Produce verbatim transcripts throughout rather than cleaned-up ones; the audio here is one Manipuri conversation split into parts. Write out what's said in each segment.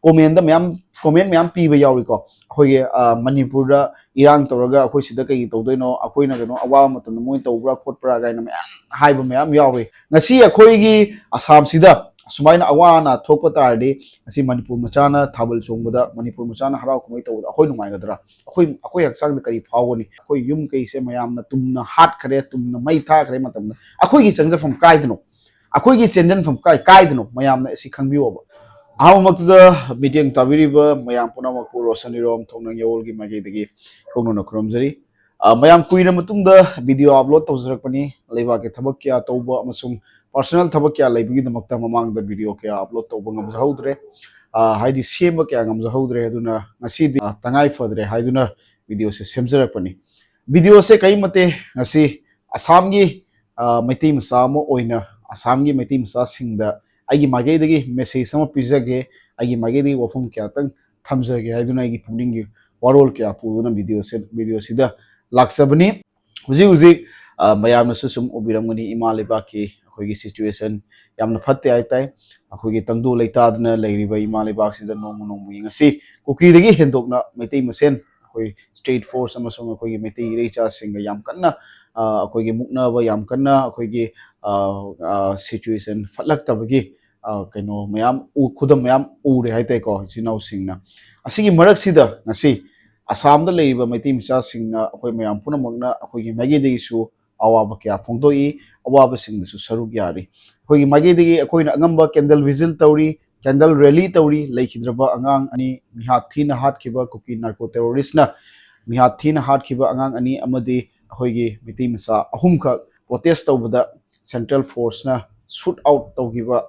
ꯀꯣꯃꯦꯟꯗ ꯃꯌꯥꯝ ꯀꯣꯃꯦꯟ ꯃꯌꯥꯝ ꯄꯤꯕ ꯌꯥꯎꯏꯀꯣ꯫ ꯑꯩꯈꯣꯏꯒꯤ ꯃꯅꯤꯄꯨꯔꯗ ꯏꯔꯥꯡ ꯇꯧꯔꯒ ꯑꯩꯈꯣꯏ ꯁꯤꯗ ꯀꯩ ꯇꯧꯗꯣꯏꯅꯣ, ꯑꯩꯈꯣꯏꯅ ꯀꯩꯅꯣ ꯑꯋꯥꯕ ꯃꯇꯝꯗ ꯃꯣꯏ ꯇꯧꯕ꯭ꯔꯥ ꯈꯣꯠꯄ꯭ꯔꯥ ꯀꯥꯏꯅ ꯃꯌꯥꯝ ꯍꯥꯏꯕ ꯃꯌꯥꯝ ꯌꯥꯎꯏ꯫ ꯉꯁꯤ ꯑꯩꯈꯣꯏꯒꯤ ꯑꯁꯥꯝꯁꯤꯗ ꯑꯁꯨꯃꯥꯏꯅ ꯑꯋꯥ ꯑꯅꯥ ꯊꯣꯛꯄ ꯇꯥꯔꯗꯤ, ꯉꯁꯤ ꯃꯅꯤꯄꯨꯔ ꯃꯆꯥꯅ ꯊꯥꯕꯜ ꯆꯣꯡꯕꯗ, ꯃꯅꯤꯄꯨꯔ ꯃꯆꯥꯅ ꯍꯔꯥꯎ ꯀꯨꯝꯍꯩ ꯇꯧꯕꯗ ꯑꯩꯈꯣꯏ ꯅꯨꯡꯉꯥꯏꯒꯗ꯭ꯔꯥ? ꯑꯩꯈꯣꯏ ꯑꯩꯈꯣꯏ ꯍꯛꯆꯥꯡꯗ ꯀꯔꯤ ꯐꯥꯎꯒꯅꯤ? ꯑꯩꯈꯣꯏ ꯌꯨꯝ ꯀꯩꯁꯦ ꯃꯌꯥꯝꯅ ꯇꯨꯝꯅ ꯍꯥꯠꯈ꯭ꯔꯦ, ꯇꯨꯝꯅ ꯃꯩ ꯊꯥꯈ꯭ꯔꯦ ꯃꯇꯝꯗ ꯑꯩꯈꯣꯏꯒꯤ ꯆꯪꯖꯐꯝ ꯀꯥꯏꯗꯅꯣ? ꯑꯩꯈꯣꯏꯒꯤ ꯆꯦꯟꯖꯟꯐꯝ ꯀꯥꯏ ꯀꯥꯏꯗꯅꯣ? ꯃꯌꯥꯝꯅ ꯑꯁꯤ ꯈꯪꯕꯤꯌꯣꯕ꯫ ꯑꯍꯥꯟꯕꯃꯛꯇꯗ ꯃꯤꯠꯌꯦꯡ ꯇꯥꯕꯤꯔꯤꯕ ꯃꯌꯥꯝ ꯄꯨꯝꯅꯃꯛꯄꯨ ꯔꯣꯁꯟ ꯏꯔꯣꯝ ꯊꯣꯡꯅꯪ ꯌꯥꯋꯣꯜꯒꯤ ꯃꯥꯏꯀꯩꯗꯒꯤ ꯈꯪꯅꯅ ꯈꯨꯔꯨꯝꯖꯔꯤ꯫ ꯃꯌꯥꯝ ꯀꯨꯏꯔ ꯃꯇꯨꯡꯗ ꯚꯤꯗꯤꯑꯣ ꯑꯞꯂꯣꯗ ꯇꯧꯖꯔꯛꯄꯅꯤ꯫ ꯂꯩꯕꯥꯛꯀꯤ ꯊꯕꯛ ꯀꯌꯥ ꯇꯧꯕ ꯑꯃꯁꯨꯡ ꯄꯥꯔꯁꯣꯅꯦꯜ ꯊꯕꯛ ꯀꯌꯥ ꯂꯩꯕꯒꯤꯗꯃꯛꯇ ꯃꯃꯥꯡꯗ ꯚꯤꯗꯤꯑꯣ ꯀꯌꯥ ꯑꯞꯂꯣꯗ ꯇꯧꯕ ꯉꯝꯖꯍꯧꯗ꯭ꯔꯦ꯫ ꯍꯥꯏꯗꯤ ꯁꯦꯝꯕ ꯀꯌꯥ ꯉꯝꯖꯍꯧꯗ꯭ꯔꯦ꯫ ꯑꯗꯨꯅ ꯉꯁꯤꯗꯤ ꯇꯉꯥꯏ ꯐꯗ꯭ꯔꯦ ꯍꯥꯏꯗꯨꯅ ꯚꯤꯗꯤꯑꯣꯁꯦ ꯁꯦꯝꯖꯔꯛꯄꯅꯤ꯫ ꯚꯤꯗꯤꯑꯣꯁꯦ ꯀꯔꯤꯃꯠꯇꯦ, ꯉꯁꯤ ꯑꯁꯥꯝꯒꯤ ꯃꯩꯇꯩ ꯃꯆꯥ ꯑꯃ ꯑꯣꯏꯅ ꯑꯁꯥꯝꯒꯤ ꯃꯩꯇꯩ ꯃꯆꯥꯁꯤꯡꯗ ꯑꯩꯒꯤ ꯃꯥꯏꯀꯩꯗꯒꯤ ꯃꯦꯁꯦꯖ ꯑꯃ ꯄꯤꯖꯒꯦ, ꯑꯩꯒꯤ ꯃꯥꯏꯀꯩꯗꯒꯤ ꯋꯥꯐꯝ ꯀꯌꯥꯇꯪ ꯊꯝꯖꯒꯦ ꯍꯥꯏꯗꯨꯅ ꯑꯩꯒꯤ ꯄꯨꯛꯅꯤꯡꯒꯤ ꯋꯥꯔꯣꯜ ꯀꯌꯥ ꯄꯨꯗꯨꯅ ꯚꯤꯗꯤꯑꯣꯁꯦ ꯚꯤꯗꯤꯑꯣꯁꯤꯗ ꯂꯥꯛꯆꯕꯅꯤ꯫ ꯍꯧꯖꯤꯛ ꯍꯧꯖꯤꯛ ꯃꯌꯥꯝꯅꯁꯨ ꯁꯨꯝ ꯎꯕꯤꯔꯝꯒꯅꯤ, ꯏꯃꯥ ꯂꯩꯕꯥꯛꯀꯤ ꯑꯩꯈꯣꯏꯒꯤ ꯁꯤꯆꯨꯋꯦꯁꯟ ꯌꯥꯝꯅ ꯐꯠꯇꯦ ꯍꯥꯏꯇꯥꯏ꯫ ꯑꯩꯈꯣꯏꯒꯤ ꯇꯪꯗꯨ ꯂꯩꯇꯥꯗꯨꯅ ꯂꯩꯔꯤꯕ ꯏꯃꯥ ꯂꯩꯕꯥꯛꯁꯤꯗ ꯅꯣꯡꯃ ꯅꯣꯡꯃꯒꯤ ꯉꯁꯤ ꯀꯨꯀꯤꯗꯒꯤ ꯍꯦꯟꯗꯣꯛꯅ ꯃꯩꯇꯩ ꯃꯁꯦꯟ ꯑꯩꯈꯣꯏ ꯁ꯭ꯇꯦꯠ ꯐꯣꯔꯁ ꯑꯃꯁꯨꯡ ꯑꯩꯈꯣꯏꯒꯤ ꯃꯩꯇꯩ ꯏꯔꯩꯆꯥꯁꯤꯡꯒ ꯌꯥꯝ ꯀꯟꯅ ꯑꯩꯈꯣꯏꯒꯤ ꯃꯨꯛꯅꯕ, ꯌꯥꯝ ꯀꯟꯅ ꯑꯩꯈꯣꯏꯒꯤ ꯁꯤꯆꯨꯋꯦꯁꯟ ꯐꯠꯂꯛꯇꯕꯒꯤ ꯀꯩꯅꯣ ꯃꯌꯥꯝ ꯎ ꯈꯨꯗꯝ ꯃꯌꯥꯝ ꯎꯔꯦ ꯍꯥꯏꯇꯥꯔꯦꯀꯣ ꯏꯆꯤꯟ ꯏꯅꯥꯎꯁꯤꯡꯅ꯫ ꯑꯁꯤꯒꯤ ꯃꯔꯛꯁꯤꯗ ꯉꯁꯤ ꯑꯁꯥꯝꯗ ꯂꯩꯔꯤꯕ ꯃꯩꯇꯩ ꯃꯆꯥꯁꯤꯡꯅ ꯑꯩꯈꯣꯏ ꯃꯌꯥꯝ ꯄꯨꯝꯅꯃꯛꯅ ꯑꯩꯈꯣꯏꯒꯤ ꯃꯥꯏꯀꯩꯗꯒꯤꯁꯨ ꯑꯋꯥꯕ ꯀꯌꯥ ꯐꯣꯡꯗꯣꯛꯏ, ꯑꯋꯥꯕꯁꯤꯡꯗꯁꯨ ꯁꯔꯨꯛ ꯌꯥꯔꯤ꯫ ꯑꯩꯈꯣꯏꯒꯤ ꯃꯥꯏꯀꯩꯗꯒꯤ ꯑꯩꯈꯣꯏꯅ ꯑꯉꯝꯕ ꯀꯦꯟꯗꯜ ꯚꯤꯖꯤꯜ ꯇꯧꯔꯤ, ꯀꯦꯟꯗꯜ ꯔꯦꯂꯤ ꯇꯧꯔꯤ꯫ ꯂꯩꯈꯤꯗ꯭ꯔꯕ ꯑꯉꯥꯡ ꯑꯅꯤ ꯃꯤꯍꯥꯠ ꯊꯤꯅ ꯍꯥꯠꯈꯤꯕ ꯀꯨꯀꯤ ꯅꯥꯔꯀꯣ ꯇꯦꯔꯣꯔꯤꯁꯅ ꯃꯤꯍꯥꯠ ꯊꯤꯅ ꯍꯥꯠꯈꯤꯕ ꯑꯉꯥꯡ ꯑꯅꯤ ꯑꯃꯗꯤ ꯑꯩꯈꯣꯏꯒꯤ ꯃꯩꯇꯩ ꯃꯆꯥ ꯑꯍꯨꯝꯈꯛ ꯄ꯭ꯔꯣꯇꯦꯁ ꯇꯧꯕꯗ ꯁꯦꯟꯇ꯭ꯔꯦꯜ ꯐꯣꯔꯁꯅ ꯁꯨꯠ ꯑꯥꯎꯠ ꯇꯧꯈꯤꯕ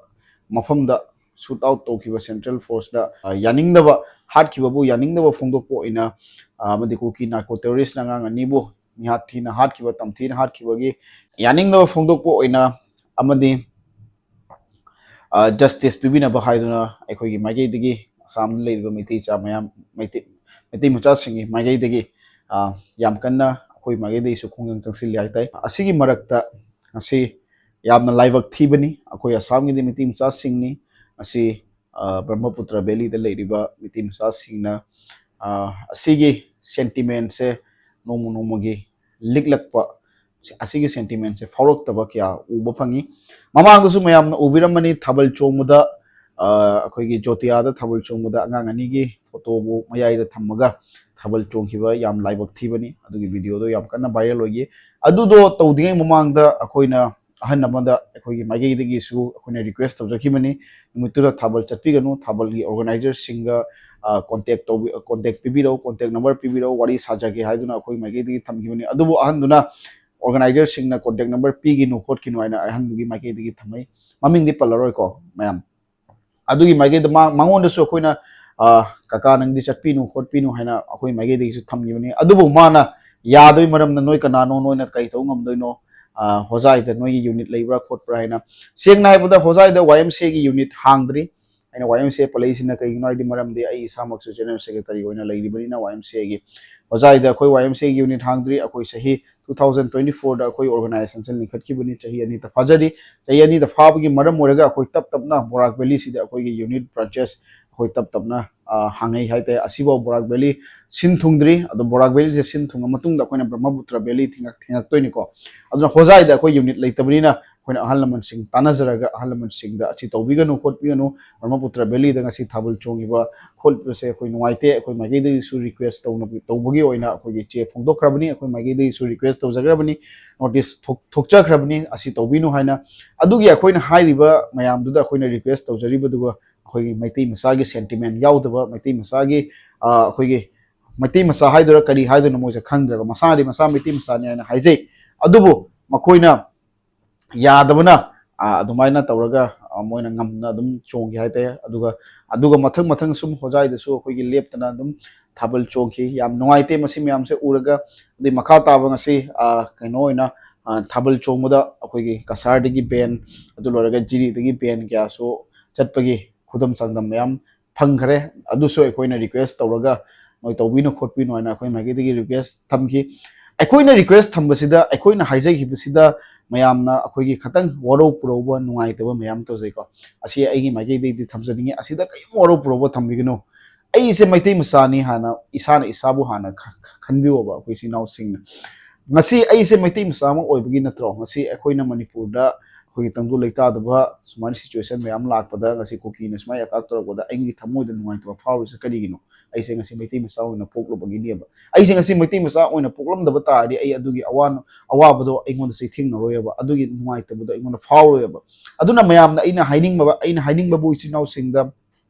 ꯃꯐꯝꯗ ꯁꯨꯠ ꯑꯥꯎꯠ ꯇꯧꯈꯤꯕ ꯁꯦꯟꯇ꯭ꯔꯦꯜ ꯐꯣꯔꯁꯅ ꯌꯥꯅꯤꯡꯗꯕ, ꯍꯥꯠꯈꯤꯕꯕꯨ ꯌꯥꯅꯤꯡꯗꯕ ꯐꯣꯡꯗꯣꯛꯄ ꯑꯣꯏꯅ ꯑꯃꯗꯤ ꯀꯨꯀꯤ ꯅꯥꯔꯀꯣ ꯇꯦꯔꯣꯔꯤꯁꯅ ꯑꯉꯥꯡ ꯑꯅꯤꯕꯨ ꯃꯤꯍꯥꯠ ꯊꯤꯅ ꯍꯥꯠꯈꯤꯕ, ꯇꯝꯊꯤꯅ ꯍꯥꯠꯈꯤꯕꯒꯤ ꯌꯥꯅꯤꯡꯗꯕ ꯐꯣꯡꯗꯣꯛꯄ ꯑꯣꯏꯅ ꯑꯃꯗꯤ ꯖꯁꯇꯤꯁ ꯄꯤꯕꯤꯅꯕ ꯍꯥꯏꯗꯨꯅ ꯑꯩꯈꯣꯏꯒꯤ ꯃꯥꯏꯀꯩꯗꯒꯤ, ꯑꯁꯥꯝꯗ ꯂꯩꯔꯤꯕ ꯃꯩꯇꯩ ꯆꯥ ꯃꯌꯥꯝ, ꯃꯩꯇꯩ ꯃꯩꯇꯩ ꯃꯆꯥꯁꯤꯡꯒꯤ ꯃꯥꯏꯀꯩꯗꯒꯤ ꯌꯥꯝ ꯀꯟꯅ ꯑꯩꯈꯣꯏ ꯃꯥꯏꯀꯩꯗꯒꯤꯁꯨ ꯈꯣꯡꯖꯪ ꯆꯪꯁꯤꯜꯂꯤ ꯍꯥꯏꯇꯥꯔꯦ꯫ ꯑꯁꯤꯒꯤ ꯃꯔꯛꯇ ꯉꯁꯤ ꯌꯥꯝꯅ ꯂꯥꯏꯕꯛ ꯊꯤꯕꯅꯤ꯫ ꯑꯩꯈꯣꯏ ꯑꯁꯥꯝꯒꯤꯗꯤ ꯃꯩꯇꯩ ꯃꯆꯥꯁꯤꯡꯅꯤ꯫ ꯉꯁꯤ ꯑ, ꯕ꯭ꯔꯍꯃꯄꯨꯇ꯭ꯔ ꯚꯦꯂꯤꯗ ꯂꯩꯔꯤꯕ ꯃꯤꯇꯩ ꯃꯆꯥꯁꯤꯡꯅ, ꯑ, ꯑꯁꯤꯒꯤ ꯁꯦꯟꯇꯤꯃꯦꯟꯁꯦ ꯅꯣꯡꯃ ꯅꯣꯡꯃꯒꯤ ꯂꯤꯛꯂꯛꯄ, ꯑꯁꯤꯒꯤ ꯁꯦꯟꯇꯤꯃꯦꯟꯁꯦ ꯐꯥꯎꯔꯛꯇꯕ ꯀꯌꯥ ꯎꯕ ꯐꯪꯉꯤ꯫ ꯃꯃꯥꯡꯗꯁꯨ ꯃꯌꯥꯝꯅ ꯎꯕꯤꯔꯝꯃꯅꯤ, ꯊꯥꯕꯜ ꯆꯣꯡꯕꯗ, ꯑ, ꯑꯩꯈꯣꯏꯒꯤ ꯖꯣꯇꯤꯌꯥꯗ ꯊꯥꯕꯜ ꯆꯣꯡꯕꯗ ꯑꯉꯥꯡ ꯑꯅꯤꯒꯤ ꯐꯣꯇꯣꯕꯨ ꯃꯌꯥꯏꯗ ꯊꯝꯃꯒ ꯊꯥꯕꯜ ꯆꯣꯡꯈꯤꯕ ꯌꯥꯝ ꯂꯥꯏꯕꯛ ꯊꯤꯕꯅꯤ꯫ ꯑꯗꯨꯒꯤ ꯚꯤꯗꯤꯑꯣꯗꯣ ꯌꯥꯝ ꯀꯟꯅ ꯚꯥꯏꯔꯦꯜ ꯑꯣꯏꯈꯤ꯫ ꯑꯗꯨꯗꯣ ꯇꯧꯗ꯭ꯔꯤꯉꯩ ꯃꯃꯥꯡꯗ ꯑꯩꯈꯣꯏꯅ ꯑꯍꯟ ꯑꯃꯗ ꯑꯩꯈꯣꯏꯒꯤ ꯃꯥꯏꯀꯩꯗꯒꯤꯁꯨ ꯑꯩꯈꯣꯏꯅ ꯔꯤꯀ꯭ꯋꯦꯁ ꯇꯧꯖꯈꯤꯕꯅꯤ, ꯅꯨꯃꯤꯠꯇꯨꯗ ꯊꯥꯕꯜ ꯆꯠꯄꯤꯒꯅꯨ, ꯊꯥꯕꯜꯒꯤ ꯑꯣꯔꯒꯅꯥꯏꯖꯔꯁꯤꯡꯒ, ꯑ, ꯀꯣꯟꯇꯦꯛ ꯇꯧꯕꯤ-, ꯀꯣꯟꯇꯦꯛ ꯄꯤꯕꯤꯔꯛꯎ, ꯀꯣꯟꯇꯦꯛ ꯅꯝꯕꯔ ꯄꯤꯕꯤꯔꯛꯎ, ꯋꯥꯔꯤ ꯁꯥꯖꯒꯦ ꯍꯥꯏꯗꯨꯅ ꯑꯩꯈꯣꯏ ꯃꯥꯏꯀꯩꯗꯒꯤ ꯊꯝꯈꯤꯕꯅꯤ꯫ ꯑꯗꯨꯕꯨ ꯑꯍꯟꯗꯨꯅ ꯑꯣꯔꯒꯅꯥꯏꯖꯔꯁꯤꯡꯅ ꯀꯣꯟꯇꯦꯛ ꯅꯝꯕꯔ ꯄꯤꯒꯤꯅꯨ ꯈꯣꯠꯀꯤꯅꯨ ꯍꯥꯏꯅ ꯑꯍꯟꯗꯨꯒꯤ ꯃꯥꯏꯀꯩꯗꯒꯤ ꯊꯝꯃꯛꯏ꯫ ꯃꯃꯤꯡꯗꯤ ꯄꯜꯂꯔꯣꯏꯀꯣ ꯃꯌꯥꯝ꯫ ꯑꯗꯨꯒꯤ ꯃꯥꯏꯀꯩꯗ ꯃꯥ-, ꯃꯉꯣꯟꯗꯁꯨ ꯑꯩꯈꯣꯏꯅ, ꯑ, "ꯀꯀꯥ, ꯅꯪꯗꯤ ꯆꯠꯄꯤꯅꯨ ꯈꯣꯠꯄꯤꯅꯨ" ꯍꯥꯏꯅ ꯑꯩꯈꯣꯏ ꯃꯥꯏꯀꯩꯗꯒꯤꯁꯨ ꯊꯝꯈꯤꯕꯅꯤ꯫ ꯑꯗꯨꯕꯨ ꯃꯥꯅ ꯌꯥꯗꯕꯩ ꯃꯔꯝꯅ, "ꯅꯣꯏ ꯀꯅꯥꯅꯣ, ꯅꯣꯏꯅ ꯀꯩ ꯇꯧ ꯉꯝꯗꯣꯏꯅꯣ? ꯑ, ꯍꯣꯖꯥꯏꯗ ꯅꯣꯏꯒꯤ ꯌꯨꯅꯤꯠ ꯂꯩꯕ꯭ꯔꯥ ꯈꯣꯠꯄ꯭ꯔꯥ?" ꯍꯥꯏꯅ꯫ ꯁꯦꯡꯅ ꯍꯥꯏꯕꯗ ꯍꯣꯖꯥꯏꯗ ꯋꯥꯏ ꯑꯦꯝ ꯁꯤ ꯑꯦꯒꯤ ꯌꯨꯅꯤꯠ ꯍꯥꯡꯗ꯭ꯔꯤ꯫ ꯑꯩꯅ ꯋꯥꯏ ꯑꯦꯝ ꯁꯤ ꯑꯦ ꯄꯜꯂꯛꯏꯁꯤꯅ ꯀꯩꯒꯤꯅꯣ ꯍꯥꯏꯗꯤ ꯃꯔꯝꯗꯤ ꯑꯩ ꯏꯁꯥꯃꯛꯁꯨ ꯖꯦꯅꯔꯦꯜ ꯁꯦꯀ꯭ꯔꯦꯇꯔꯤ ꯑꯣꯏꯅ ꯂꯩꯔꯤꯕꯅꯤꯅ ꯋꯥꯏ ꯑꯦꯝ ꯁꯤ ꯑꯦꯒꯤ꯫ ꯍꯣꯖꯥꯏꯗ ꯑꯩꯈꯣꯏ ꯋꯥꯏ ꯑꯦꯝ ꯁꯤ ꯑꯦꯒꯤ ꯌꯨꯅꯤꯠ ꯍꯥꯡꯗ꯭ꯔꯤ꯫ ꯑꯩꯈꯣꯏ ꯆꯍꯤ two thousand twenty fourꯗ ꯑꯩꯈꯣꯏ ꯑꯣꯔꯒꯅꯥꯏꯖꯦꯁꯟꯁꯦ ꯂꯤꯡꯈꯠꯈꯤꯕꯅꯤ, ꯆꯍꯤ ꯑꯅꯤꯇ ꯐꯥꯖꯔꯤ꯫ ꯆꯍꯤ ꯑꯅꯤꯇ ꯐꯥꯕꯒꯤ ꯃꯔꯝ ꯑꯣꯏꯔꯒ ꯑꯩꯈꯣꯏ ꯇꯞ ꯇꯞꯅ ꯕꯣꯔꯥꯛ ꯚꯦꯂꯤꯁꯤꯗ ꯑꯩꯈꯣꯏꯒꯤ ꯌꯨꯅꯤꯠ ꯕ꯭ꯔꯥꯟꯆꯦꯁ ꯑꯩꯈꯣꯏ ꯇꯞ ꯇꯞꯅ, ꯑ, ꯍꯥꯡꯉꯛꯏ ꯍꯥꯏꯇꯥꯔꯦ꯫ ꯑꯁꯤꯐꯥꯎ ꯕꯣꯔꯥꯛ ꯚꯦꯂꯤ ꯁꯤꯟ ꯊꯨꯡꯗ꯭ꯔꯤ꯫ ꯑꯗꯣ ꯕꯣꯔꯥꯛ ꯚꯦꯂꯤꯁꯦ ꯁꯤꯟ ꯊꯨꯡꯉ ꯃꯇꯨꯡꯗ ꯑꯩꯈꯣꯏꯅ ꯕ꯭ꯔꯍꯃꯄꯨꯇ꯭ꯔ ꯚꯦꯂꯤ ꯊꯦꯡꯉꯛ-, ꯊꯦꯡꯉꯛꯇꯣꯏꯅꯤꯀꯣ꯫ ꯑꯗꯨꯅ ꯍꯣꯖꯥꯏꯗ ꯑꯩꯈꯣꯏ ꯌꯨꯅꯤꯠ ꯂꯩꯇꯕꯅꯤꯅ ꯑꯩꯈꯣꯏꯅ ꯑꯍꯜ ꯂꯃꯟꯁꯤꯡ ꯇꯥꯟꯅꯖꯔꯒ ꯑꯍꯜ ꯂꯃꯟꯁꯤꯡꯗ ꯑꯁꯤ ꯇꯧꯕꯤꯒꯅꯨ ꯈꯣꯠꯄꯤꯒꯅꯨ, ꯕ꯭ꯔꯍꯃꯄꯨꯇ꯭ꯔ ꯚꯦꯂꯤꯗ ꯉꯁꯤ ꯊꯥꯕꯜ ꯆꯣꯡꯉꯤꯕ ꯈꯣꯠꯂꯤꯕꯁꯦ ꯑꯩꯈꯣꯏ ꯅꯨꯡꯉꯥꯏꯇꯦ, ꯑꯩꯈꯣꯏ ꯃꯥꯏꯀꯩꯗꯒꯤꯁꯨ ꯔꯤꯀ꯭ꯋꯦꯁ ꯇꯧꯅꯕ-, ꯇꯧꯕꯒꯤ ꯑꯣꯏꯅ ꯑꯩꯈꯣꯏꯒꯤ ꯆꯦ ꯐꯣꯡꯗꯣꯛꯈ꯭ꯔꯕꯅꯤ, ꯑꯩꯈꯣꯏ ꯃꯥꯏꯀꯩꯗꯒꯤꯁꯨ ꯔꯤꯀ꯭ꯋꯦꯁ ꯇꯧꯖꯈ꯭ꯔꯕꯅꯤ, ꯅꯣꯇꯤꯁ ꯊꯣꯛ-, ꯊꯣꯛꯆꯈ꯭ꯔꯕꯅꯤ, ꯑꯁꯤ ꯇꯧꯕꯤꯅꯨ ꯍꯥꯏꯅ꯫ ꯑꯗꯨꯒꯤ ꯑꯩꯈꯣꯏꯅ ꯍꯥꯏꯔꯤꯕ ꯃꯌꯥꯝꯗꯨꯗ ꯑꯩꯈꯣꯏꯅ ꯔꯤꯀ꯭ꯋꯦꯁ ꯇꯧꯖꯔꯤꯕꯗꯨꯒ ꯑꯩꯈꯣꯏꯒꯤ ꯃꯩꯇꯩ ꯃꯆꯥꯒꯤ ꯁꯦꯟꯇꯤꯃꯦꯟ ꯌꯥꯎꯗꯕ, ꯃꯩꯇꯩ ꯃꯆꯥꯒꯤ, ꯑ, ꯑꯩꯈꯣꯏꯒꯤ ꯃꯩꯇꯩ ꯃꯆꯥ ꯍꯥꯏꯗꯣꯏꯔꯥ ꯀꯔꯤ ꯍꯥꯏꯗꯣꯏꯅꯣ ꯃꯣꯏꯁꯦ ꯈꯪꯗ꯭ꯔꯒ ꯃꯁꯥꯗꯤ ꯃꯆꯥ ꯃꯩꯇꯩ ꯃꯆꯥꯅꯤ ꯍꯥꯏꯅ ꯍꯥꯏꯖꯩ꯫ ꯑꯗꯨꯕꯨ ꯃꯈꯣꯏꯅ ꯌꯥꯗꯕꯅ, ꯑ, ꯑꯗꯨꯃꯥꯏꯅ ꯇꯧꯔꯒ, ꯑ, ꯃꯣꯏꯅ ꯉꯝꯅ ꯑꯗꯨꯝ ꯆꯣꯡꯒꯦ ꯍꯥꯏꯇꯥꯔꯦ꯫ ꯑꯗꯨꯒ, ꯑꯗꯨꯒ ꯃꯊꯪ ꯃꯊꯪ ꯁꯨꯝ ꯍꯣꯖꯥꯏꯗꯁꯨ ꯑꯩꯈꯣꯏꯒꯤ ꯂꯦꯞꯇꯅ ꯑꯗꯨꯝ ꯊꯥꯕꯜ ꯆꯣꯡꯈꯤ꯫ ꯌꯥꯝ ꯅꯨꯡꯉꯥꯏꯇꯦ ꯃꯁꯤ ꯃꯌꯥꯝꯁꯦ ꯎꯔꯒ꯫ ꯑꯗꯩ ꯃꯈꯥ ꯇꯥꯕ ꯉꯁꯤ, ꯑ, ꯀꯩꯅꯣ ꯑꯣꯏꯅ, ꯑ, ꯊꯥꯕꯜ ꯆꯣꯡꯕꯗ ꯑꯩꯈꯣꯏꯒꯤ ꯀꯁꯥꯔꯗꯒꯤ ꯕꯦꯟ, ꯑꯗꯨ ꯂꯣꯏꯔꯒ ꯖꯤꯔꯤꯗꯒꯤ ꯕꯦꯟ ꯀꯌꯥꯁꯨ ꯆꯠꯄꯒꯤ ꯈꯨꯗꯝ ꯆꯥꯡꯗꯝ ꯃꯌꯥꯝ ꯐꯪꯈ꯭ꯔꯦ꯫ ꯑꯗꯨꯁꯨ ꯑꯩꯈꯣꯏꯅ ꯔꯤꯀ꯭ꯋꯦꯁ ꯇꯧꯔꯒ ꯅꯣꯏ ꯇꯧꯕꯤꯅꯨ ꯈꯣꯠꯄꯤꯅꯨ ꯍꯥꯏꯅ ꯑꯩꯈꯣꯏ ꯃꯥꯏꯀꯩꯗꯒꯤ ꯔꯤꯀ꯭ꯋꯦꯁ ꯊꯝꯈꯤ꯫ ꯑꯩꯈꯣꯏꯅ ꯔꯤꯀ꯭ꯋꯦꯁ ꯊꯝꯕꯁꯤꯗ, ꯑꯩꯈꯣꯏꯅ ꯍꯥꯏꯖꯈꯤꯕꯁꯤꯗ ꯃꯌꯥꯝꯅ ꯑꯩꯈꯣꯏꯒꯤ ꯈꯇꯪ ꯋꯥꯔꯧ ꯄꯨꯔꯧꯕ, ꯅꯨꯡꯉꯥꯏꯇꯕ ꯃꯌꯥꯝ ꯇꯧꯖꯩꯀꯣ꯫ ꯑꯁꯤ ꯑꯩꯒꯤ ꯃꯥꯏꯀꯩꯗꯒꯤꯗꯤ ꯊꯝꯖꯅꯤꯡꯉꯤ꯫ ꯑꯁꯤꯗ ꯀꯔꯤꯝ ꯋꯥꯔꯧ ꯄꯨꯔꯧꯕ ꯊꯝꯕꯤꯒꯅꯨ꯫ ꯑꯩꯁꯦ ꯃꯩꯇꯩ ꯃꯆꯥꯅꯤ ꯍꯥꯟꯅ ꯏꯁꯥꯅ ꯏꯁꯥꯕꯨ ꯍꯥꯟꯅ ꯈ- ꯈ- ꯈꯟꯕꯤꯌꯣꯕ, ꯑꯩꯈꯣꯏ ꯏꯆꯤꯟ ꯏꯅꯥꯎꯁꯤꯡꯅ꯫ ꯉꯁꯤ ꯑꯩꯁꯦ ꯃꯩꯇꯩ ꯃꯆꯥ ꯑꯃ ꯑꯣꯏꯕꯒꯤ ꯅꯠꯇ꯭ꯔꯣ ꯉꯁꯤ ꯑꯩꯈꯣꯏꯅ ꯃꯅꯤꯄꯨꯔꯗ ꯑꯩꯈꯣꯏꯒꯤ ꯇꯪꯗꯨ ꯂꯩꯇꯥꯗꯕ ꯁꯨꯃꯥꯏꯅ situation ꯃꯌꯥꯝ ꯂꯥꯛꯄꯗ, ꯉꯁꯤ ꯀꯨꯀꯤꯅ ꯁꯨꯃꯥꯏꯅ attack ꯇꯧꯔꯛꯄꯗ ꯑꯩꯒꯤ ꯊꯃꯣꯏꯗ ꯅꯨꯡꯉꯥꯏꯇꯕ ꯐꯥꯎꯔꯤꯁꯦ ꯀꯔꯤꯒꯤꯅꯣ? ꯑꯩꯁꯦ ꯉꯁꯤ ꯃꯩꯇꯩ ꯃꯆꯥ ꯑꯣꯏꯅ ꯄꯣꯛꯂꯨꯕꯒꯤꯅꯦꯕ꯫ ꯑꯩꯁꯦ ꯉꯁꯤ ꯃꯩꯇꯩ ꯃꯆꯥ ꯑꯣꯏꯅ ꯄꯣꯛꯂꯝꯗꯕ ꯇꯥꯔꯗꯤ ꯑꯩ ꯑꯗꯨꯒꯤ ꯑꯋꯥ- ꯑꯋꯥꯕꯗꯣ ꯑꯩꯉꯣꯟꯗ ꯆꯩꯊꯦꯡꯅꯔꯣꯏꯕ, ꯑꯗꯨꯒꯤ ꯅꯨꯡꯉꯥꯏꯇꯕꯗꯣ ꯑꯩꯉꯣꯟꯗ ꯐꯥꯎꯔꯣꯏꯕ꯫ ꯑꯗꯨꯅ ꯃꯌꯥꯝꯅ ꯑꯩꯅ ꯍꯥꯏꯅꯤꯡꯕ, ꯑꯩꯅ ꯍꯥꯏꯅꯤꯡꯕꯕꯨ ꯏꯆꯤꯟ ꯏꯅꯥꯎꯁꯤꯡꯗ,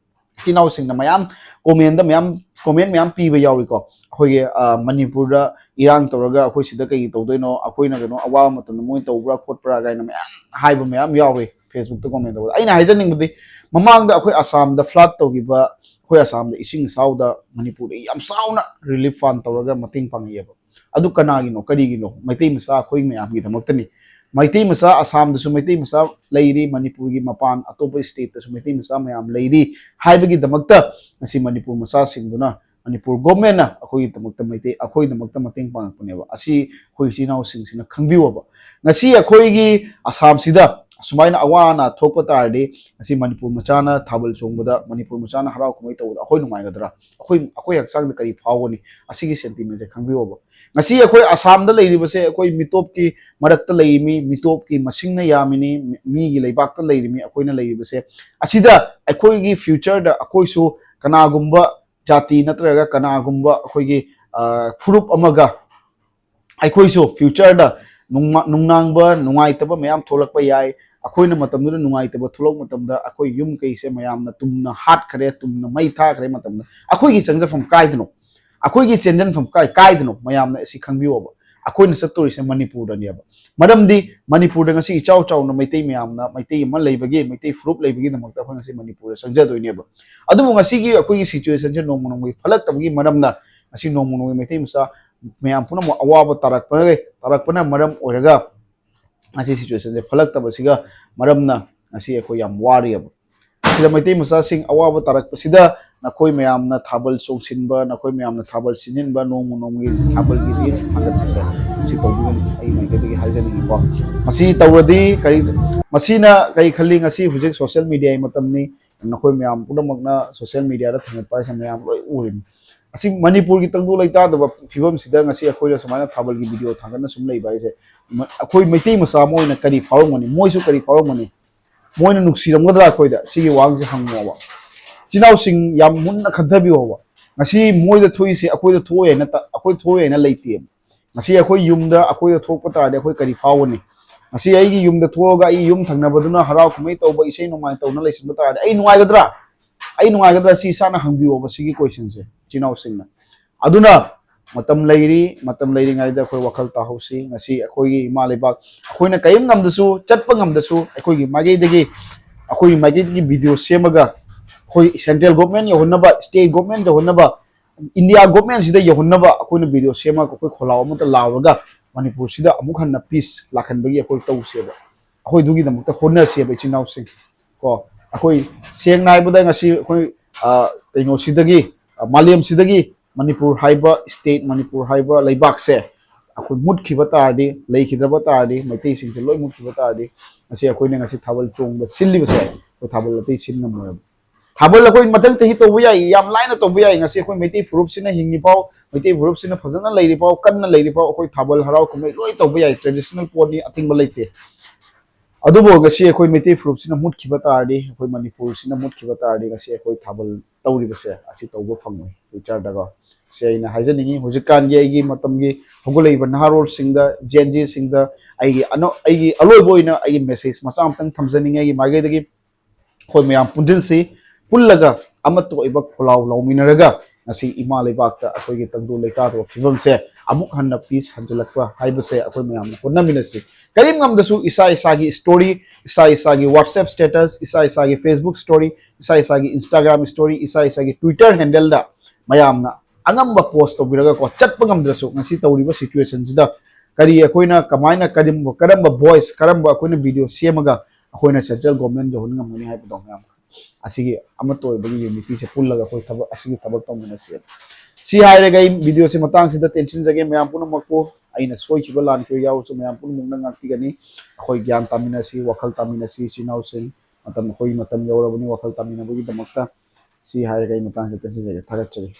ꯏꯆꯤꯟ ꯏꯅꯥꯎꯁꯤꯡꯅ ꯃꯌꯥꯝ commentꯗ ꯃꯌꯥꯝ comment ꯃꯌꯥꯝ ꯄꯤꯕ ꯌꯥꯎꯏꯀꯣ꯫ ꯑꯩꯈꯣꯏꯒꯤ, ꯑ, ꯃꯅꯤꯄꯨꯔꯗ ꯏꯔꯥꯡ ꯇꯧꯔꯒ ꯑꯩꯈꯣꯏ ꯁꯤꯗ ꯀꯩ ꯇꯧꯗꯣꯏꯅꯣ, ꯑꯩꯈꯣꯏꯅ ꯀꯩꯅꯣ ꯑꯋꯥꯕ ꯃꯇꯝꯗ ꯃꯣꯏꯅ ꯇꯧꯕ꯭ꯔꯥ ꯈꯣꯠꯄ꯭ꯔꯥ ꯀꯥꯏꯅ ꯃꯌꯥꯝ ꯍꯥꯏꯕ ꯃꯌꯥꯝ ꯌꯥꯎꯋꯤ Facebookꯇ comment ꯇꯧꯕꯗ꯫ ꯑꯩꯅ ꯍꯥꯏꯖꯅꯤꯡꯕꯗꯤ, ꯃꯃꯥꯡꯗ ꯑꯩꯈꯣꯏ ꯑꯁꯥꯝꯗ flood ꯇꯧꯈꯤꯕ, ꯑꯩꯈꯣꯏ ꯑꯁꯥꯝꯗ ꯏꯁꯤꯡ ꯏꯆꯥꯎꯗ ꯃꯅꯤꯄꯨꯔꯗ ꯌꯥꯝ ꯆꯥꯎꯅ relief fund ꯇꯧꯔꯒ ꯃꯇꯦꯡ ꯄꯥꯡꯉꯛꯑꯦꯕ꯫ ꯑꯗꯨ ꯀꯅꯥꯒꯤꯅꯣ, ꯀꯔꯤꯒꯤꯅꯣ? ꯃꯩꯇꯩ ꯃꯆꯥ ꯑꯩꯈꯣꯏ ꯃꯌꯥꯝꯒꯤꯗꯃꯛꯇꯅꯤ꯫ ꯃꯩꯇꯩ ꯃꯆꯥ ꯑꯁꯥꯝꯗꯁꯨ ꯃꯩꯇꯩ ꯃꯆꯥ ꯂꯩꯔꯤ, ꯃꯅꯤꯄꯨꯔꯒꯤ ꯃꯄꯥꯟ ꯑꯇꯣꯞꯄ stateꯇꯁꯨ ꯃꯩꯇꯩ ꯃꯆꯥ ꯃꯌꯥꯝ ꯂꯩꯔꯤ ꯍꯥꯏꯕꯒꯤꯗꯃꯛꯇ ꯉꯁꯤ ꯃꯅꯤꯄꯨꯔ ꯃꯆꯥꯁꯤꯡꯗꯨꯅ, ꯃꯅꯤꯄꯨꯔ governmentꯅ ꯑꯩꯈꯣꯏꯒꯤꯗꯃꯛꯇ ꯃꯩꯇꯩ, ꯑꯩꯈꯣꯏꯒꯤꯗꯃꯛꯇ ꯃꯇꯦꯡ ꯄꯥꯡꯉꯛꯄꯅꯦꯕ꯫ ꯑꯁꯤ ꯑꯩꯈꯣꯏ ꯏꯆꯤꯟ ꯏꯅꯥꯎꯁꯤꯡꯁꯤꯅ ꯈꯪꯕꯤꯌꯣꯕ꯫ ꯉꯁꯤ ꯑꯩꯈꯣꯏꯒꯤ ꯑꯁꯥꯝꯁꯤꯗ ꯑꯁꯨꯃꯥꯏꯅ ꯑꯋꯥ ꯑꯅꯥ ꯊꯣꯛꯄ ꯇꯥꯔꯗꯤ, ꯉꯁꯤ ꯃꯅꯤꯄꯨꯔ ꯃꯆꯥꯅ ꯊꯥꯕꯜ ꯆꯣꯡꯕꯗ, ꯃꯅꯤꯄꯨꯔ ꯃꯆꯥꯅ ꯍꯔꯥꯎ ꯀꯨꯝꯍꯩ ꯇꯧꯕꯗ ꯑꯩꯈꯣꯏ ꯅꯨꯡꯉꯥꯏꯒꯗ꯭ꯔꯥ? ꯑꯩꯈꯣꯏ, ꯑꯩꯈꯣꯏ ꯍꯛꯆꯥꯡꯗ ꯀꯔꯤ ꯐꯥꯎꯒꯅꯤ? ꯑꯁꯤꯒꯤ sentimentꯁꯦ ꯈꯪꯕꯤꯌꯣꯕ꯫ ꯉꯁꯤ ꯑꯩꯈꯣꯏ ꯑꯁꯥꯝꯗ ꯂꯩꯔꯤꯕꯁꯦ ꯑꯩꯈꯣꯏ ꯃꯤꯇꯣꯞꯀꯤ ꯃꯔꯛꯇ ꯂꯩꯔꯤꯃꯤ, ꯃꯤꯇꯣꯞꯀꯤ ꯃꯁꯤꯡꯅ ꯌꯥꯝꯃꯤꯅꯤ, ꯃꯤ- ꯃꯤꯒꯤ ꯂꯩꯕꯥꯛꯇ ꯂꯩꯔꯤꯃꯤ ꯑꯩꯈꯣꯏꯅ ꯂꯩꯔꯤꯕꯁꯦ꯫ ꯑꯁꯤꯗ ꯑꯩꯈꯣꯏꯒꯤ futureꯗ ꯑꯩꯈꯣꯏꯁꯨ ꯀꯅꯥꯒꯨꯝꯕ ꯖꯥꯇꯤ ꯅꯠꯇ꯭ꯔꯒ ꯀꯅꯥꯒꯨꯝꯕ ꯑꯩꯈꯣꯏꯒꯤ, ꯑ, ꯐꯨꯔꯨꯞ ꯑꯃꯒ ꯑꯩꯈꯣꯏꯁꯨ futureꯗ ꯅꯨꯡꯃ- ꯅꯨꯡꯅꯥꯡꯕ, ꯅꯨꯡꯉꯥꯏꯇꯕ ꯃꯌꯥꯝ ꯊꯣꯛꯂꯛꯄ ꯌꯥꯏ꯫ ꯑꯩꯈꯣꯏꯅ ꯃꯇꯝꯗꯨꯗ ꯅꯨꯡꯉꯥꯏꯇꯕ ꯊꯣꯛꯂꯛꯄ ꯃꯇꯝꯗ ꯑꯩꯈꯣꯏ ꯌꯨꯝ ꯀꯩꯁꯦ ꯃꯌꯥꯝꯅ ꯇꯨꯝꯅ ꯍꯥꯠꯈ꯭ꯔꯦ, ꯇꯨꯝꯅ ꯃꯩ ꯊꯥꯈ꯭ꯔꯦ ꯃꯇꯝꯗ ꯑꯩꯈꯣꯏꯒꯤ ꯆꯪꯖꯐꯝ ꯀꯥꯏꯗꯅꯣ? ꯑꯩꯈꯣꯏꯒꯤ ꯆꯦꯟꯖꯟꯐꯝ ꯀꯥꯏ- ꯀꯥꯏꯗꯅꯣ? ꯃꯌꯥꯝꯅ ꯑꯁꯤ ꯈꯪꯕꯤꯌꯣꯕ꯫ ꯑꯩꯈꯣꯏꯅ ꯆꯠꯇꯣꯔꯤꯁꯦ ꯃꯅꯤꯄꯨꯔꯗꯅꯦꯕ꯫ ꯃꯔꯝꯗꯤ ꯃꯅꯤꯄꯨꯔꯗ ꯉꯁꯤ ꯏꯆꯥꯎ ꯆꯥꯎꯅ ꯃꯩꯇꯩ ꯃꯌꯥꯝꯅ, ꯃꯩꯇꯩ ꯑꯃ ꯂꯩꯕꯒꯤ, ꯃꯩꯇꯩ ꯐꯨꯔꯨꯞ ꯂꯩꯕꯒꯤꯗꯃꯛꯇ ꯑꯩꯈꯣꯏ ꯉꯁꯤ ꯃꯅꯤꯄꯨꯔꯗ ꯆꯪꯖꯗꯣꯏꯅꯦꯕ꯫ ꯑꯗꯨꯕꯨ ꯉꯁꯤꯒꯤ ꯑꯩꯈꯣꯏꯒꯤ situationꯁꯦ ꯅꯣꯡꯃ ꯅꯣꯡꯃꯒꯤ ꯐꯠꯂꯛꯇꯕꯒꯤ ꯃꯔꯝꯅ ꯉꯁꯤ ꯅꯣꯡꯃ ꯅꯣꯡꯃꯒꯤ ꯃꯩꯇꯩ ꯃꯆꯥ ꯃꯌꯥꯝ ꯄꯨꯝꯅꯃꯛ ꯑꯋꯥꯕ ꯇꯥꯔꯛꯄ-, ꯇꯥꯔꯛꯄꯅ ꯃꯔꯝ ꯑꯣꯏꯔꯒ ꯉꯁꯤ situationꯁꯦ ꯐꯠꯂꯛꯇꯕꯁꯤꯒ ꯃꯔꯝꯅ ꯉꯁꯤ ꯑꯩꯈꯣꯏ ꯌꯥꯝ ꯋꯥꯔꯤꯑꯕ꯫ ꯁꯤꯗ ꯃꯩꯇꯩ ꯃꯆꯥꯁꯤꯡ ꯑꯋꯥꯕ ꯇꯥꯔꯛꯄꯁꯤꯗ ꯅꯈꯣꯏ ꯃꯌꯥꯝꯅ ꯊꯥꯕꯜ ꯆꯣꯡꯁꯤꯟꯕ, ꯅꯈꯣꯏ ꯃꯌꯥꯝꯅ ꯊꯥꯕꯜ ꯁꯤꯖꯤꯟꯕ, ꯅꯣꯡꯃ ꯅꯣꯡꯃꯒꯤ ꯊꯥꯕꯜꯒꯤ reels ꯊꯥꯒꯠꯄꯁꯦ ꯁꯤ ꯇꯧꯕꯤꯒꯅꯤ꯫ ꯑꯩ ꯃꯥꯏꯀꯩꯗꯒꯤ ꯍꯥꯏꯖꯅꯤꯡꯉꯤꯀꯣ꯫ ꯃꯁꯤ ꯇꯧꯔꯗꯤ ꯀꯔꯤ, ꯃꯁꯤꯅ ꯀꯔꯤ ꯈꯜꯂꯤ? ꯉꯁꯤ ꯍꯧꯖꯤꯛ social mediaꯒꯤ ꯃꯇꯝꯅꯤ꯫ ꯅꯈꯣꯏ ꯃꯌꯥꯝ ꯄꯨꯝꯅꯃꯛꯅ social mediaꯗ ꯊꯥꯡꯒꯠꯄ ꯍꯥꯏꯁꯦ ꯃꯌꯥꯝ ꯂꯣꯏ ꯎꯔꯤꯅꯤ꯫ ꯑꯁꯤ ꯃꯅꯤꯄꯨꯔꯒꯤ ꯇꯪꯗꯨ ꯂꯩꯇꯥꯗꯕ ꯐꯤꯕꯝꯁꯤꯗ ꯉꯁꯤ ꯑꯩꯈꯣꯏꯅ ꯁꯨꯃꯥꯏꯅ ꯊꯥꯕꯜꯒꯤ video ꯊꯥꯡꯒꯠꯅ ꯁꯨꯝ ꯂꯩꯕ ꯍꯥꯏꯁꯦ, ꯃ-, ꯑꯩꯈꯣꯏ ꯃꯩꯇꯩ ꯃꯆꯥ ꯑꯃ ꯑꯣꯏꯅ ꯀꯔꯤ ꯐꯥꯎꯔꯝꯒꯅꯤ? ꯃꯣꯏꯁꯨ ꯀꯔꯤ ꯐꯥꯎꯔꯝꯒꯅꯤ? ꯃꯣꯏꯅ ꯅꯨꯡꯁꯤꯔꯝꯒꯗ꯭ꯔꯥ ꯑꯩꯈꯣꯏꯗ? ꯁꯤꯒꯤ ꯋꯥꯍꯪꯁꯦ ꯍꯪꯉꯣꯕ꯫ ꯏꯆꯤꯟ ꯏꯅꯥꯎꯁꯤꯡ ꯌꯥꯝ ꯃꯨꯟꯅ ꯈꯟꯊꯕꯤꯌꯣꯕ꯫ ꯉꯁꯤ ꯃꯣꯏꯗ ꯊꯣꯛꯏꯁꯦ ꯑꯩꯈꯣꯏꯗ ꯊꯣꯛꯑꯦꯅ ꯇ-, ꯑꯩꯈꯣꯏ ꯊꯣꯛꯑꯦꯅ ꯂꯩꯇꯦꯕ꯫ ꯉꯁꯤ ꯑꯩꯈꯣꯏ ꯌꯨꯝꯗ ꯑꯩꯈꯣꯏꯗ ꯊꯣꯛꯄ ꯇꯥꯔꯗꯤ ꯑꯩꯈꯣꯏ ꯀꯔꯤ ꯐꯥꯎꯒꯅꯤ? ꯉꯁꯤ ꯑꯩꯒꯤ ꯌꯨꯝꯗ ꯊꯣꯛꯑꯒ ꯑꯩꯒꯤ ꯌꯨꯝ ꯊꯪꯅꯕꯗꯨꯅ ꯍꯔꯥꯎ ꯀꯨꯝꯍꯩ ꯇꯧꯕ, ꯏꯁꯩ ꯅꯣꯡꯃꯥꯏ ꯇꯧꯅ ꯂꯩꯁꯤꯟꯕ ꯇꯥꯔꯗꯤ ꯑꯩ ꯅꯨꯡꯉꯥꯏꯒꯗ꯭ꯔꯥ? ꯑꯩ ꯅꯨꯡꯉꯥꯏꯒꯗ꯭ꯔꯥ? ꯁꯤ ꯏꯁꯥꯅ ꯍꯪꯕꯤꯌꯣꯕ ꯁꯤꯒꯤ questionꯁꯦ, ꯏꯆꯤꯟ ꯏꯅꯥꯎꯁꯤꯡꯅ꯫ ꯑꯗꯨꯅ ꯃꯇꯝ ꯂꯩꯔꯤ, ꯃꯇꯝ ꯂꯩꯔꯤꯉꯩꯗ ꯑꯩꯈꯣꯏ ꯋꯥꯈꯜ ꯇꯥꯍꯧꯁꯤ꯫ ꯉꯁꯤ ꯑꯩꯈꯣꯏꯒꯤ ꯏꯃꯥ ꯂꯩꯕꯥꯛ, ꯑꯩꯈꯣꯏꯅ ꯀꯔꯤꯝ ꯉꯝꯗꯁꯨ, ꯆꯠꯄ ꯉꯝꯗꯁꯨ, ꯑꯩꯈꯣꯏꯒꯤ ꯃꯥꯏꯀꯩꯗꯒꯤ, ꯑꯩꯈꯣꯏꯒꯤ ꯃꯥꯏꯀꯩꯗꯒꯤ video ꯁꯦꯝꯃꯒ, ꯑꯩꯈꯣꯏ central government ꯌꯧꯍꯟꯅꯕ, state government ꯌꯧꯍꯟꯅꯕ, India governmentꯁꯤꯗ ꯌꯧꯍꯟꯅꯕ ꯑꯩꯈꯣꯏꯅ video ꯁꯦꯝꯃꯒ ꯑꯩꯈꯣꯏ ꯈꯣꯜꯂꯥꯎ ꯑꯃꯠꯇ ꯂꯥꯎꯔꯒ ꯃꯅꯤꯄꯨꯔꯁꯤꯗ ꯑꯃꯨꯛ ꯍꯟꯅ peace ꯂꯥꯛꯍꯟꯕꯒꯤ ꯑꯩꯈꯣꯏ ꯇꯧꯁꯦꯕ꯫ ꯑꯩꯈꯣꯏ ꯑꯗꯨꯒꯤꯗꯃꯛꯇ ꯍꯣꯠꯅꯁꯦꯕ, ꯏꯆꯤꯟ ꯏꯅꯥꯎꯁꯤꯡ꯫ ꯀꯣ, ꯑꯩꯈꯣꯏ ꯁꯦꯡꯅ ꯍꯥꯏꯕꯗ ꯉꯁꯤ ꯑꯩꯈꯣꯏ, ꯑ, ꯀꯩꯅꯣꯁꯤꯗꯒꯤ, ꯑ, ꯃꯥꯂꯦꯝꯁꯤꯗꯒꯤ ꯃꯅꯤꯄꯨꯔ ꯍꯥꯏꯕ state, ꯃꯅꯤꯄꯨꯔ ꯍꯥꯏꯕ ꯂꯩꯕꯥꯛꯁꯦ ꯑꯩꯈꯣꯏ ꯃꯨꯠꯈꯤꯕ ꯇꯥꯔꯗꯤ, ꯂꯩꯈꯤꯗ꯭ꯔꯕ ꯇꯥꯔꯗꯤ, ꯃꯩꯇꯩꯁꯤꯡꯁꯦ ꯂꯣꯏ ꯃꯨꯠꯈꯤꯕ ꯇꯥꯔꯗꯤ, ꯉꯁꯤ ꯑꯩꯈꯣꯏꯅ ꯉꯁꯤ ꯊꯥꯕꯜ ꯆꯣꯡꯕ ꯁꯤꯜꯂꯤꯕꯁꯦ, ꯑꯩꯈꯣꯏ ꯊꯥꯕꯜ ꯑꯇꯩ ꯁꯤꯟ ꯉꯝꯃꯣꯏꯕ꯫ ꯊꯥꯕꯜ ꯑꯩꯈꯣꯏ ꯃꯊꯪ ꯆꯍꯤ ꯇꯧꯕ ꯌꯥꯏ, ꯌꯥꯝ ꯂꯥꯏꯅ ꯇꯧꯕ ꯌꯥꯏ꯫ ꯉꯁꯤ ꯑꯩꯈꯣꯏ ꯃꯩꯇꯩ ꯐꯨꯔꯨꯞꯁꯤꯅ ꯍꯤꯡꯉꯤꯐꯥꯎ, ꯃꯩꯇꯩ ꯐꯨꯔꯨꯞꯁꯤꯅ ꯐꯖꯅ ꯂꯩꯔꯤꯐꯥꯎ, ꯀꯟꯅ ꯂꯩꯔꯤꯐꯥꯎ ꯑꯩꯈꯣꯏ ꯊꯥꯕꯜ ꯍꯔꯥꯎ ꯀꯨꯝꯍꯩ ꯂꯣꯏ ꯇꯧꯕ ꯌꯥꯏ, traditional ꯄꯣꯠꯅꯤ, ꯑꯊꯤꯡꯕ ꯂꯩꯇꯦ꯫ ꯑꯗꯨꯕꯨ ꯉꯁꯤ ꯑꯩꯈꯣꯏ ꯃꯩꯇꯩ ꯐꯨꯔꯨꯞꯁꯤꯅ ꯃꯨꯠꯈꯤꯕ ꯇꯥꯔꯗꯤ, ꯑꯩꯈꯣꯏ ꯃꯅꯤꯄꯨꯔꯁꯤꯅ ꯃꯨꯠꯈꯤꯕ ꯇꯥꯔꯗꯤ, ꯉꯁꯤ ꯑꯩꯈꯣꯏ ꯊꯥꯕꯜ ꯇꯧꯔꯤꯕꯁꯦ ꯑꯁꯤ ꯇꯧꯕ ꯐꯪꯉꯣꯏ futureꯗꯀꯣ꯫ ꯁꯤ ꯑꯩꯅ ꯍꯥꯏꯖꯅꯤꯡꯉꯤ꯫ ꯍꯧꯖꯤꯛꯀꯥꯟꯒꯤ ꯑꯩꯒꯤ ꯃꯇꯝꯒꯤ ꯍꯧꯒꯠꯂꯛꯏꯕ ꯅꯍꯥꯔꯣꯜꯁꯤꯡꯗ, Gen Zꯁꯤꯡꯗ ꯑꯩꯒꯤ ꯑꯅꯧ-, ꯑꯩꯒꯤ ꯑꯂꯣꯏꯕ ꯑꯣꯏꯅ ꯑꯩꯒꯤ message ꯃꯆꯥ ꯑꯃꯇꯪ ꯊꯝꯖꯅꯤꯡꯉꯤ ꯑꯩꯒꯤ ꯃꯥꯏꯀꯩꯗꯒꯤ꯫ ꯑꯩꯈꯣꯏ ꯃꯌꯥꯝ ꯄꯨꯟꯁꯤꯟꯁꯤ, ꯄꯨꯜꯂꯒ ꯑꯃꯠꯇ ꯑꯣꯏꯕ ꯈꯣꯜꯂꯥꯎ ꯂꯥꯎꯃꯤꯟꯅꯔꯒ ꯉꯁꯤ ꯏꯃꯥ ꯂꯩꯕꯥꯛꯇ ꯑꯩꯈꯣꯏꯒꯤ ꯇꯪꯗꯨ ꯂꯩꯇꯥꯗꯕ ꯐꯤꯕꯝꯁꯦ ꯑꯃꯨꯛ ꯍꯟꯅ peace ꯍꯟꯖꯤꯜꯂꯛꯄ ꯍꯥꯏꯕꯁꯦ ꯑꯩꯈꯣꯏ ꯃꯌꯥꯝꯅ ꯍꯣꯠꯅꯃꯤꯟꯅꯁꯤ꯫ ꯀꯔꯤꯝ ꯉꯝꯗꯁꯨ ꯏꯁꯥ ꯏꯁꯥꯒꯤ story, ꯏꯁꯥ ꯏꯁꯥꯒꯤ WhatsApp status, ꯏꯁꯥ ꯏꯁꯥꯒꯤ Facebook story, ꯏꯁꯥ ꯏꯁꯥꯒꯤ Instagram story, ꯏꯁꯥ ꯏꯁꯥꯒꯤ Twitter handleꯗ ꯃꯌꯥꯝꯅ ꯑꯉꯝꯕ post ꯇꯧꯕꯤꯔꯒꯀꯣ, ꯆꯠꯄ ꯉꯝꯗ꯭ꯔꯁꯨ ꯉꯁꯤ ꯇꯧꯔꯤꯕ situationꯁꯤꯗ ꯀꯔꯤ ꯑꯩꯈꯣꯏꯅ ꯀꯃꯥꯏꯅ, ꯀꯔꯝꯕ, ꯀꯔꯝꯕ voice, ꯀꯔꯝꯕ ꯑꯩꯈꯣꯏꯅ video ꯁꯦꯝꯃꯒ ꯑꯩꯈꯣꯏꯅ central government ꯌꯧꯍꯟ ꯉꯝꯒꯅꯤ ꯍꯥꯏꯕꯗꯣ ꯃꯌꯥꯝ ꯑꯁꯤꯒꯤ ꯑꯃꯠꯇ ꯑꯣꯏꯕꯒꯤ ꯌꯨꯅꯤꯇꯤꯁꯦ ꯄꯨꯜꯂꯒ ꯑꯩꯈꯣꯏ ꯊꯕꯛ ꯑꯁꯤꯒꯤ ꯊꯕꯛ ꯇꯧꯃꯤꯟꯅꯁꯤ꯫ ꯁꯤ ꯍꯥꯏꯔꯒ ꯑꯩ ꯚꯤꯗꯤꯑꯣꯁꯦ ꯃꯇꯥꯡꯁꯤꯗ ꯇꯦꯟꯁꯤꯟꯖꯒꯦ꯫ ꯃꯌꯥꯝ ꯄꯨꯝꯅꯃꯛꯄꯨ ꯑꯩꯅ ꯁꯣꯏꯈꯤꯕ ꯂꯥꯟꯈꯤꯕ ꯌꯥꯎꯔꯁꯨ ꯃꯌꯥꯝ ꯄꯨꯝꯅꯃꯛꯅ ꯉꯥꯛꯄꯤꯒꯅꯤ꯫ ꯑꯩꯈꯣꯏ ꯒ꯭ꯌꯥꯟ ꯇꯥꯃꯤꯟꯅꯁꯤ, ꯋꯥꯈꯜ ꯇꯥꯃꯤꯟꯅꯁꯤ, ꯏꯆꯤꯟ ꯏꯅꯥꯎꯁꯤꯡ꯫ ꯃꯇꯝ ꯑꯩꯈꯣꯏꯒꯤ ꯃꯇꯝ ꯌꯧꯔꯕꯅꯤ ꯋꯥꯈꯜ ꯇꯥꯃꯤꯟꯅꯕꯒꯤꯗꯃꯛꯇ꯫ ꯁꯤ ꯍꯥꯏꯔꯒ ꯑꯩ ꯃꯇꯥꯡꯁꯤꯗ ꯇꯦꯟꯁꯤꯟꯖꯒꯦ꯫ ꯊꯥꯒꯠꯆꯔꯤ꯫